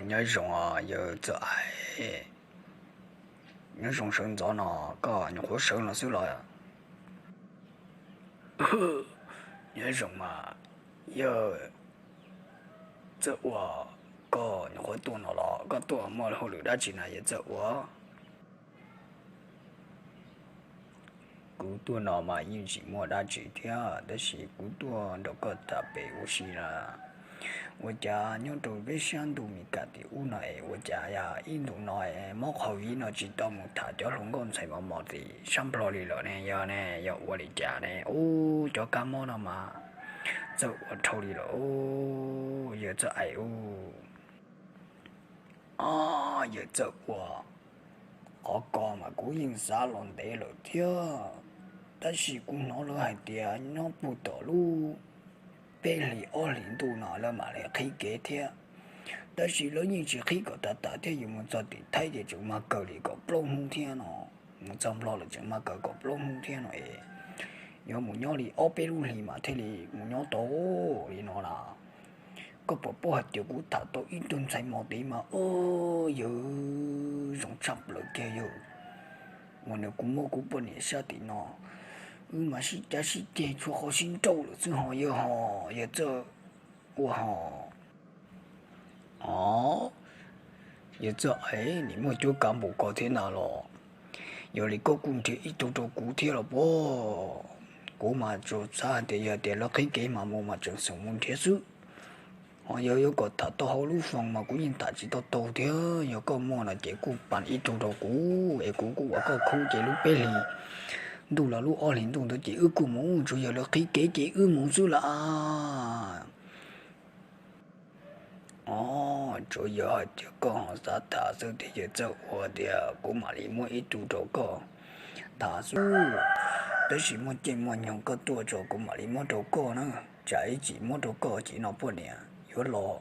Nyob zoo, yawg Txawj Aiv, nyob zoo sawv ntxov no, koj nyuam qhuav sawv los xwb los? Nyob zoo mas, yawg Txawj Ua, koj nyuam qhuav tuaj no los koj tuaj muaj hauj lwm dab tsi na yawg Txawj Ua? Kuv tuaj no mas yeej tsis muaj dab tsi thiab, tab sis kuv tuaj nrog koj tham pem ua si na. Ua cas nyob rau peb sab ntuj Mis Kas tim ub no es ua cas yog ib ntus no es mob qhov viv no tsis tau mus tham cov hluas nkauj ntxhais mos mos tim sab Nplog li lawm ne? Yog ne, yog ua li cas ne? Ub, cov kab mob no mas txawj ua dhau li lawm, yawg Txawj Aiv ub. Yawg Txawj Ua, qhov ko mas kuv yeej xav los ntev lawm thiab, tab sis kuv hnov lawv hais tias nyob puag tom lub peb hlis ob hlis ntuj no lawv mam li qhib kev thiab. Tab sis lawv yeej tsis qhib kom tas tas thiab, yuav mus txog tim Thaib ces tseem mag kaw li kaum plaub hnub thiab no, mus txog Nplog lawm tseem mag kaw kaum plaub hnub thiab no es, yuav mus nyob li ob peb lub hlis mas thiaj li mus nyob tau li no na. Koj puas paub hais tias kuv tham tau ib tug ntxhais mos tid mas, o, yawg, zoo tshaj plaws kiag yawg. Uas nws kuv muab kuv poj niam sab tim no, wb mas sib cav sib ceg tshuav qhov sib nrauj lawm xwb ho yawg ho, yawg Txawj Ua ho. O, yawg Txawj Aiv, nim muaj cuab kav npaum ko thiab ntag los? Yog li koj kuj nrhiav ib tug rau kuv thiab los puas? Kuv mas tsuas xav hais tias yog tias lawv qhib kev mas mus mas tseem xav mus nrhiav xwb. Ho yog yuav kom tham tau hauv lub foos mas kuv yeej tham tsis tau tau thiab. Yog koj muaj no ces kuj pab ib tug rau kuv es kuv kuj ua koj khub ces lub peb hlis ntuj los lub ob hlis ntuj ntawd ces wb kuj mus, tsuas yog lawv qhib kev ces wb mus xwb las. O, tsuas yog hais tias koj ho xav tham xwb thiab yawg Txawj Ua tias kuv mam li muab ib tug rau koj tham xwb. Tab sis muaj caij muaj nyoog koj tuaj tso kuv mam li muab rau koj na. Tsam ib tsam muab rau koj ces no poj niam yuav los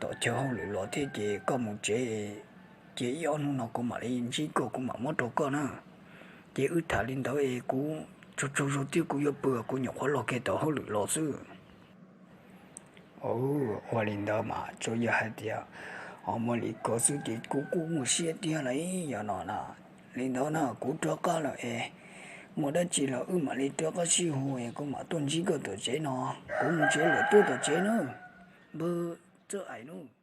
tom chaw hauj lwm los thiab ces koj mus tsev, ces ib ob hnub no kuv mam li ntsib koj kuv mam muab rau koj na. Ces wb tham li ntawd es kuv tsaug tsaug zog thiab kuv yuav pw, kuv nyuam qhuav los kiag tom hauj lwm los xwb. Ua li ntawd mas tsuas yog hais tias ho muaj li ko xwb ces kuv kuj muaj siab tiag lauj. Yog no na, li ntawd na kuv rov qab lawm es muaj dab tsi los wb mam li rov qab sib hu es kuv mam tuaj ntsib koj tom tsev no. Kuv mus tsev lawm, tuaj tom tsev nawb, npawg Txawj Aiv nawb.